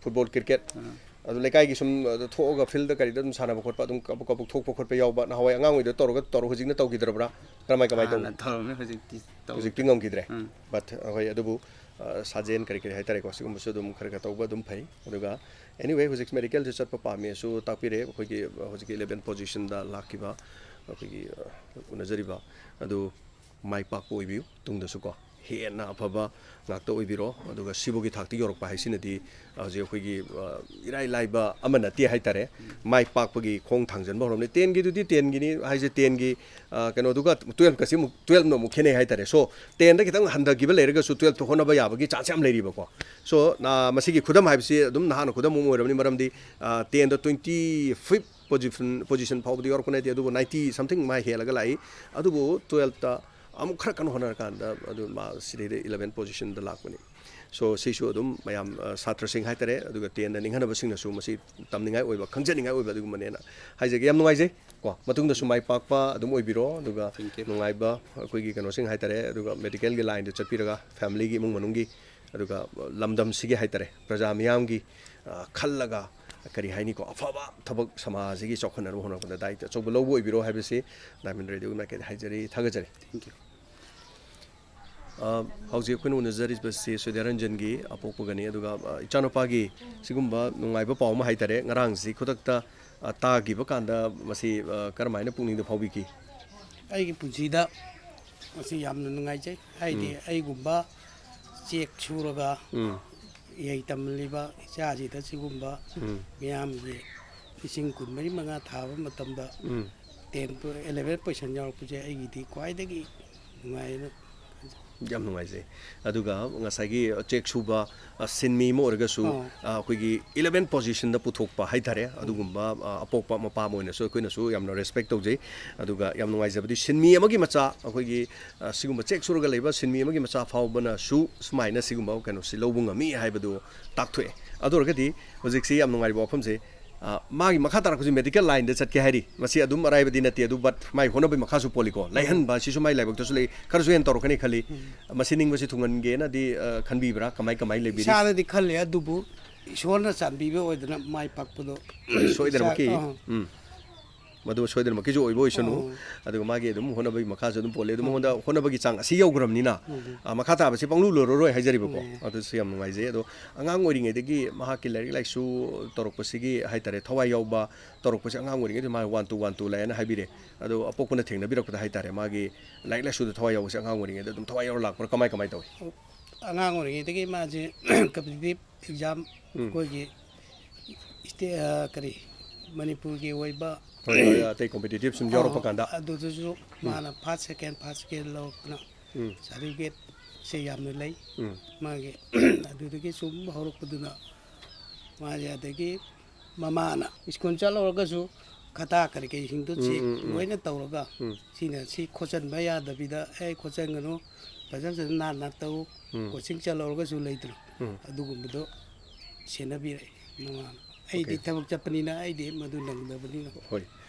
Football, cricket, ꯑꯥ꯫ ꯑꯗꯨ ꯂꯩꯀꯥꯏꯒꯤ ꯁꯨꯝ, ꯑ, ꯊꯣꯛꯑꯒ field-ꯗ ꯀꯔꯤꯗ ꯑꯗꯨꯝ ꯁꯥꯟꯅꯕ ꯈꯣꯠꯄ, ꯑꯗꯨꯝ ꯀꯕꯛ ꯀꯕꯛ ꯊꯣꯛꯄ ꯈꯣꯠꯄ ꯌꯥꯎꯕ, ꯅꯍꯥꯟꯋꯥꯏ ꯑꯉꯥꯡ ꯑꯣꯏꯗ ꯇꯧꯔꯒ ꯇꯧꯔ ꯍꯧꯖꯤꯛꯅ ꯇꯧꯈꯤꯗ꯭ꯔꯕ꯭ꯔꯥ? ꯀꯔꯝꯍꯥꯏ ꯀꯃꯥꯏ ꯇꯧꯕ? ꯍꯥꯟꯅ ꯇꯧꯔꯝꯃꯦ, ꯍꯧꯖꯤꯛꯇꯤ ꯇꯧꯗ꯭ꯔꯦ꯫ ꯍꯧꯖꯤꯛꯇꯤ ꯉꯝꯈꯤꯗ꯭ꯔꯦ꯫ ꯎꯝ꯫ But, ꯍꯣꯏ, ꯑꯗꯨꯕꯨ, ꯑ, ꯁꯥꯖꯦꯟ ꯀꯔꯤ ꯀꯔꯤ ꯍꯥꯏꯇꯥꯔꯦꯀꯣ, ꯁꯤꯒꯨꯝꯕꯁꯨ ꯑꯗꯨꯝ ꯈꯔ ꯈꯔ ꯇꯧꯕ ꯑꯗꯨꯝ ꯐꯩ꯫ ꯑꯗꯨꯒ anyway, ꯍꯧꯖꯤꯛ ꯃꯦꯗꯤꯀꯦꯜꯁꯨ ꯆꯠꯄ ꯄꯥꯝꯃꯦꯁꯨ ꯇꯥꯛꯄꯤꯔꯦ꯫ ꯑꯩꯈꯣꯏꯒꯤ, ꯑ, ꯍꯧꯖꯤꯛꯀꯤ eleven positionꯗ ꯂꯥꯛꯈꯤꯕ ꯑꯩꯈꯣꯏꯒꯤ, ꯑ, ꯎꯅꯖꯔꯤꯕ ꯑꯗꯨ ꯃꯥꯏ ꯄꯥꯛꯄ ꯑꯣꯏꯕꯤꯌꯨ꯫ ꯇꯨꯡꯗꯁꯨꯀꯣ ꯍꯦꯟꯅ ꯑꯐꯕ ꯉꯥꯛꯇ ꯑꯣꯏꯕꯤꯔꯣ꯫ ꯑꯗꯨꯒ ꯁꯤꯕꯨꯒꯤ ꯊꯥꯛꯇ ꯌꯧꯔꯛꯄ ꯍꯥꯏꯁꯤꯅꯗꯤ, ꯑ, ꯍꯧꯖꯤꯛ ꯑꯩꯈꯣꯏꯒꯤ, ꯑ, ꯏꯔꯥꯏ ꯂꯥꯏꯕ ꯑꯃ ꯅꯠꯇꯦ ꯍꯥꯏꯇꯥꯔꯦ꯫ ꯃꯥꯏ ꯄꯥꯛꯄꯒꯤ ꯈꯣꯡ ꯊꯥꯡꯖꯟꯕ ꯍꯧꯔꯝꯅꯤ꯫ Tenꯒꯤꯗꯨꯗꯤ Tenꯒꯤꯅꯤ ꯍꯥꯏꯁꯦ, Tenꯒꯤ, ꯑ, ꯀꯩꯅꯣꯗꯨꯒ Twelveꯀꯁꯤ ꯑꯃꯨꯛ, Twelveꯅ ꯑꯃꯨꯛ ꯈꯦꯠꯅꯩ ꯍꯥꯏꯇꯥꯔꯦ꯫ So, Tenꯗ ꯈꯤꯇꯪ ꯍꯟꯊꯈꯤꯕ ꯂꯩꯔꯒꯁꯨ Twelveꯇ ꯍꯣꯠꯅꯕ ꯌꯥꯕꯒꯤ chance ꯌꯥꯝ ꯂꯩꯔꯤꯕꯀꯣ꯫ So, ꯅ-, ꯃꯁꯤꯒꯤ ꯈꯨꯗꯝ ꯍꯥꯏꯕꯁꯤ ꯑꯗꯨꯝ ꯅꯍꯥꯟꯅ ꯈꯨꯗꯝ ꯑꯃ ꯑꯣꯏꯔꯕꯅꯤ, ꯃꯔꯝꯗꯤ, ꯑ, Tenꯗ twenty fifth position, position ꯐꯥꯎꯕꯗꯤ ꯌꯧꯔꯛꯄ ꯅꯠꯇꯦ, ꯑꯗꯨꯕꯨ ninety something ꯃꯥ ꯍꯦꯜꯂꯒ ꯂꯥꯛꯏ꯫ ꯑꯗꯨꯕꯨ Twelveꯇ ꯑꯃꯨꯛ ꯈꯔ ꯀꯟꯅ ꯍꯣꯠꯅꯔꯀꯥꯟꯗ ꯑꯗꯨ ꯃꯥ ꯁꯤꯗꯩꯗ eleven positionꯗ ꯂꯥꯛꯄꯅꯤ꯫ So, ꯁꯤꯁꯨ ꯑꯗꯨꯝ ꯃꯌꯥꯝ, ꯑ, ꯁꯥꯇ꯭ꯔꯁꯤꯡ ꯍꯥꯏꯇꯥꯔꯦ, ꯑꯗꯨꯒ Tenꯗ ꯅꯤꯡꯍꯟꯅꯕꯁꯤꯡꯅꯁꯨ ꯃꯁꯤ ꯇꯝꯅꯤꯡꯉꯥꯏ ꯑꯣꯏꯕ, ꯈꯪꯖꯅꯤꯡꯉꯥꯏ ꯑꯣꯏꯕ ꯑꯗꯨꯒꯨꯝꯕꯅꯦꯅ ꯍꯥꯏꯖꯒꯦ꯫ ꯌꯥꯝ ꯅꯨꯡꯉꯥꯏꯖꯩ꯫ ꯀꯣ, ꯃꯇꯨꯡꯗꯁꯨ ꯃꯥꯏ ꯄꯥꯛꯄ ꯑꯗꯨꯝ ꯑꯣꯏꯕꯤꯔꯣ, ꯑꯗꯨꯒ Thank you. ꯅꯨꯡꯉꯥꯏꯕ ꯑꯩꯈꯣꯏꯒꯤ ꯀꯩꯅꯣꯁꯤꯡ ꯍꯥꯏꯇꯥꯔꯦ, ꯑꯗꯨꯒ ꯃꯦꯗꯤꯀꯦꯜꯒꯤ ꯂꯥꯏꯟꯗ ꯆꯠꯄꯤꯔꯒ ꯐꯦꯃꯤꯂꯤꯒꯤ ꯏꯃꯨꯡ ꯃꯅꯨꯡꯒꯤ, ꯑꯗꯨꯒ ꯂꯝꯗꯝꯁꯤꯒꯤ ꯍꯥꯏꯇꯥꯔꯦ, ꯄ꯭ꯔꯖꯥ ꯃꯤꯌꯥꯝꯒꯤ, ꯑ, ꯈꯜꯂꯒ ꯀꯔꯤ ꯍꯥꯏꯅꯤꯀꯣ, ꯑꯐꯕ ꯊꯕꯛ ꯁꯃꯥꯖꯁꯤꯒꯤ ꯆꯥꯎꯈꯠꯅꯕ ꯍꯣꯠꯅꯕꯗ ꯗꯥꯏꯇ ꯑꯆꯧꯕ ꯂꯧꯕ ꯑꯣꯏꯕꯤꯔꯣ ꯍꯥꯏꯕꯁꯤ ꯗꯥꯏꯃꯟ ꯔꯦꯗꯤꯑꯣꯒꯤ ꯃꯥꯏꯀꯩꯗ ꯍꯥꯏꯖꯔꯤ, ꯊꯥꯒꯠꯆꯔꯤ꯫ Thank you. ꯑ, ꯍꯧꯖꯤꯛ ꯑꯩꯈꯣꯏꯅ ꯎꯅꯖꯔꯤꯕꯁꯤ ꯁꯨꯗ꯭ꯌꯔꯟꯖꯟꯒꯤ ꯑꯄꯣꯛꯄꯒꯅꯤ, ꯑꯗꯨꯒ, ꯑ, ꯏꯆꯥꯅꯨꯄꯥꯒꯤ ꯁꯤꯒꯨꯝꯕ ꯅꯨꯡꯉꯥꯏꯕ ꯄꯥꯎ ꯑꯃ ꯍꯥꯏꯇꯥꯔꯦ, ꯉꯔꯥꯡꯁꯤ ꯈꯨꯗꯛꯇ, ꯑ, ꯇꯥꯈꯤꯕ ꯀꯥꯟꯗ ꯃꯁꯤ, ꯑ, ꯀꯔꯝꯍꯥꯏꯅ ꯄꯨꯛꯅꯤꯡꯗ ꯐꯥꯎꯕꯤꯈꯤ? ꯑꯩꯒꯤ ꯄꯨꯟꯁꯤꯗ ꯃꯁꯤ ꯌꯥꯝꯅ ꯅꯨꯡꯉꯥꯏꯖꯩ꯫ ꯍꯥꯏꯗꯤ, ꯎꯝ꯫ ꯑꯩꯒꯨꯝꯕ ꯆꯦꯛ ꯁꯨꯔꯒ ꯎꯝ꯫ ꯏꯍꯩ ꯇꯝꯂꯤꯕ ꯏꯆꯥꯁꯤꯗ ꯁꯤꯒꯨꯝꯕ ꯎꯝ꯫ ꯃꯤꯌꯥꯝꯒꯤ ꯂꯤꯁꯤꯡ ꯀꯨꯟꯃꯔꯤ ꯃꯉꯥ ꯊꯥꯕ ꯃꯇꯝꯗ ꯎꯝ꯫ Ten ꯄꯣ-, eleven position ꯌꯥꯎꯔꯛꯄꯁꯦ ꯑꯩꯒꯤꯗꯤ ꯈ꯭ꯋꯥꯏꯗꯒꯤ ꯅꯨꯡꯉꯥꯏꯅ ꯈꯟꯖꯩ꯫ ꯌꯥꯝ ꯅꯨꯡꯉꯥꯏꯖꯩ꯫ ꯑꯗꯨꯒ ꯉꯁꯥꯏꯒꯤ ꯆꯦꯛ ꯁꯨꯕ, ꯑ, ꯁꯤꯟꯃꯤ ꯑꯃ ꯑꯣꯏꯔꯒꯁꯨ, ꯑꯥ꯫ ꯑ, ꯑꯩꯈꯣꯏꯒꯤ eleven positionꯗ ꯄꯨꯊꯣꯛꯄ ꯍꯥꯏꯇꯥꯔꯦ, ꯎꯝ꯫ ꯑꯗꯨꯒꯨꯝꯕ, ꯑ, ꯑꯄꯣꯛꯄ ꯃꯄꯥ ꯑꯃ ꯑꯣꯏꯅꯁꯨ ꯑꯩꯈꯣꯏꯅꯁꯨ ꯌꯥꯝꯅ respect ꯇꯧꯖꯩ꯫ ꯑꯗꯨꯒ ꯌꯥꯝ ꯅꯨꯡꯉꯥꯏꯖꯕꯗꯤ ꯁꯤꯟꯃꯤ ꯑꯃꯒꯤ ꯃꯆꯥ, ꯑꯩꯈꯣꯏꯒꯤ, ꯑ, ꯁꯤꯒꯨꯝꯕ ꯆꯦꯛ ꯁꯨꯔꯒ ꯂꯩꯕ ꯁꯤꯟꯃꯤ ꯑꯃꯒꯤ ꯃꯆꯥ ꯐꯥꯎꯕꯅꯁꯨ ꯁꯨꯃꯥꯏꯅ ꯁꯤꯒꯨꯝꯕ ꯀꯩꯅꯣꯁꯤ ꯂꯧꯕ ꯉꯝꯃꯤ ꯍꯥꯏꯕꯗꯨ ꯇꯥꯛꯊꯣꯛꯑꯦ꯫ ꯑꯗꯨ ꯑꯣꯏꯔꯒꯗꯤ ꯍꯧꯖꯤꯛꯁꯤ ꯌꯥꯝ ꯅꯨꯡꯉꯥꯏꯔꯤꯕ ꯋꯥꯐꯝꯁꯦ, ꯑ, ꯃꯥꯒꯤ ꯃꯈꯥ ꯇꯥꯔꯛꯄꯁꯤ ꯃꯦꯗꯤꯀꯦꯜ ꯂꯥꯏꯟꯗ ꯆꯠꯀꯦ ꯍꯥꯏꯔꯤ꯫ ꯃꯁꯤ ꯑꯗꯨꯝ ꯑꯔꯥꯏꯕꯗꯤ ꯅꯠꯇꯦ, ꯑꯗꯨ but ꯃꯥꯒꯤ ꯍꯣꯠꯅꯕꯒꯤ ꯃꯈꯥꯁꯨ ꯄꯣꯜꯂꯤꯀꯣ꯫ ꯂꯥꯏꯍꯟꯕ ꯑꯁꯤꯁꯨ ꯃꯥꯒꯤ ꯂꯥꯏꯕꯛꯇꯁꯨ ꯂꯩ꯫ ꯈꯔꯁꯨ ꯍꯦꯟꯅ ꯇꯧꯔꯛꯀꯅꯤ ꯈꯜꯂꯤ꯫ ꯎꯝ꯫ ꯃꯁꯤ ꯅꯤꯡꯕꯁꯤ ꯊꯨꯡꯍꯟꯒꯦꯅꯗꯤ, ꯑ, ꯈꯟꯕꯤꯕ꯭ꯔꯥ? ꯀꯃꯥꯏ, ꯀꯃꯥꯏ ꯂꯩꯕꯤꯔꯤ? ꯏꯁꯥꯅꯗꯤ ꯈꯜꯂꯤ, ꯑꯗꯨꯕꯨ ꯏꯁꯣꯔꯅ ꯆꯥꯟꯕꯤꯕ ꯑꯣꯏꯗꯅ ꯃꯥꯏ ꯄꯥꯛꯄꯗꯣ ꯁꯣꯏꯗꯅꯃꯛꯀꯤ, ꯏꯁꯥ-, ꯑ꯫ ꯎꯝ꯫ ꯃꯗꯨ ꯁꯣꯏꯗꯅꯃꯛꯀꯤꯁꯨ ꯑꯣꯏꯕ ꯑꯣꯏꯁꯅꯨ꯫ ꯑꯣ꯫ ꯑꯗꯨꯒ ꯃꯥꯒꯤ ꯑꯗꯨꯝ ꯍꯣꯠꯅꯕꯒꯤ ꯃꯈꯥꯁꯨ ꯑꯗꯨꯝ ꯄꯣꯜꯂꯦ꯫ ꯑꯗꯨ ꯎꯝ꯫ ꯃꯉꯣꯟꯗ ꯍꯣꯠꯅꯕꯒꯤ ꯆꯥꯡ ꯑꯁꯤ ꯌꯧꯈ꯭ꯔꯕꯅꯤꯅ, ꯎꯝ꯫ ꯑ, ꯃꯈꯥ ꯇꯥꯕꯁꯤ ꯄꯪꯂꯨ ꯂꯨꯔꯔꯣꯏ ꯍꯥꯏꯖꯔꯤꯕꯀꯣ꯫ ꯎꯝ꯫ ꯑꯗꯨꯁꯨ ꯌꯥꯝ ꯅꯨꯡꯉꯥꯏꯖꯩ꯫ ꯑꯗꯣ ꯑꯉꯥꯡ ꯑꯣꯏꯔꯤꯉꯩꯗꯒꯤ ꯃꯍꯥꯛꯀꯤ ꯂꯥꯏꯔꯤꯛ ꯂꯥꯏꯁꯨ ꯇꯧꯔꯛꯄꯁꯤꯒꯤ ꯍꯥꯏꯇꯥꯔꯦ, ꯊꯋꯥꯏ ꯌꯥꯎꯕ ꯇꯧꯔꯛꯄꯁꯦ ꯑꯉꯥꯡ ꯑꯣꯏꯔꯤꯉꯩꯗ ꯃꯥ ꯋꯥꯟ ꯇꯨ ꯋꯥꯟ ꯇꯨ ꯂꯥꯛꯑꯦꯅ ꯍꯥꯏꯕꯤꯔꯦ꯫ ꯑꯗꯣ ꯑꯄꯣꯛꯄꯅ ꯊꯦꯡꯅꯕꯤꯔꯛꯄꯗ ꯍꯥꯏꯇꯥꯔꯦ, ꯃꯥꯒꯤ ꯂꯥꯏꯔꯤꯛ ꯂꯥꯏꯁꯨꯗ ꯊꯋꯥꯏ ꯌꯥꯎꯕꯁꯦ ꯑꯉꯥꯡ ꯑꯣꯏꯔꯤꯉꯩꯗ ꯑꯗꯨꯝ ꯊꯋꯥꯏ ꯌꯥꯎꯔ ꯂꯥꯛꯄ꯭ꯔꯥ? ꯀꯃꯥꯏ, ꯀꯃꯥꯏ ꯇꯧꯏ? ꯑꯉꯥꯡ ꯑꯣꯏꯔꯤꯉꯩꯗꯒꯤ ꯃꯥꯁꯦ competitive exam ꯎꯝ꯫ ꯑꯩꯈꯣꯏꯒꯤ state, ꯑ, ꯀꯔꯤ, ꯃꯅꯤꯄꯨꯔꯒꯤ ꯑꯣꯏꯕ ꯍꯣꯏ, ꯍꯣꯏ, ꯑꯇꯩ competitive ꯁꯨꯝ ꯌꯥꯎꯔꯛꯄ ꯑ, ꯀꯥꯟꯗ꯫ ꯑꯗꯨꯗꯁꯨ ꯎꯝ꯫ ꯃꯥꯅ first, second, first, second ꯂꯧꯔꯛꯇꯅ ꯎꯝ꯫ certificate ꯁꯦ ꯌꯥꯝꯅ ꯂꯩ꯫ ꯎꯝ꯫ ꯃꯥꯒꯤ ꯑꯗꯨꯗꯒꯤ ꯁꯨꯝ ꯍꯧꯔꯛꯄꯗꯨꯅ ꯃꯥꯁꯦ, ꯑꯗꯒꯤ ꯃꯃꯥꯅ ꯁ꯭ꯀꯨꯜ ꯆꯠꯂꯨꯔꯒꯁꯨ ꯈꯇꯥ ꯀꯔꯤ ꯀꯔꯤꯁꯤꯡꯗꯨ ꯎꯝ, check ꯎꯝ, ꯎꯝ꯫ ꯂꯣꯏꯅ ꯇꯧꯔꯒ ꯎꯝ꯫ ꯁꯤꯅ ꯁꯤ ꯈꯣꯠꯆꯟꯕ ꯌꯥꯗꯕꯤꯗ, "ꯑꯦ, ꯈꯣꯠꯆꯟꯒꯅꯨ, ꯐꯖ ꯐꯖꯅ ꯅꯥꯟꯅ ꯇꯧ", ꯎꯝ꯫ coaching ꯆꯠꯂꯨꯔꯒꯁꯨ ꯂꯩꯇ꯭ꯔꯣ? ꯎꯝ꯫ ꯑꯗꯨꯒꯨꯝꯕꯗꯣ ꯁꯦꯟꯅꯕꯤꯔꯛꯑꯦ ꯃꯃꯥꯅ꯫ ꯑꯩꯗꯤ OK꯫ ꯊꯕꯛ ꯆꯠꯄꯅꯤꯅ ꯑꯩꯗꯤ ꯃꯗꯨ ꯅꯪꯗꯕꯅꯤꯅ꯫ ꯍꯣꯏ꯫